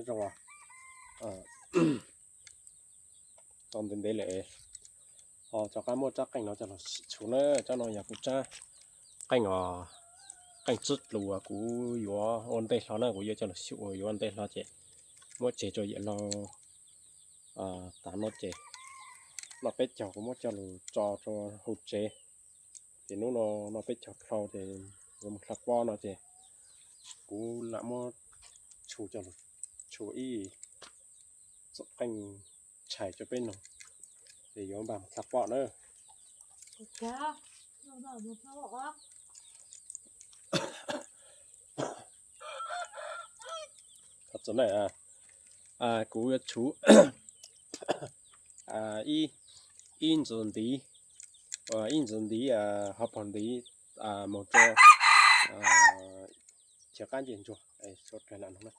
zoo tau ntev ntev lawm. Ho rov qab muab rab qeej no coj los tshuv na, tsob no yog kuv rab qeej os, qeej tsib plus uas kuv yuav ua ntej hlo na, kuv yuav coj los xyuas yuav ua ntej hlo ces muab tseg rau yam laug tav no ces noj peb caug kuv muab coj los tso rau hauv tsev. Ces hnub no noj peb caug dhau ces yuav mus hla pob no ces kuv lam muab tshuv coj los tshuv ib txoj qeej tshais rau peb noog, ces yuav npaj mus hla pob na. Kuv yuav tshuv ib, ib ntxwv ntiv, ib ntxwv ntiv, hauv paus ntiv mus rau chav qab ncej ntsuag, suav dlawg lam noog na.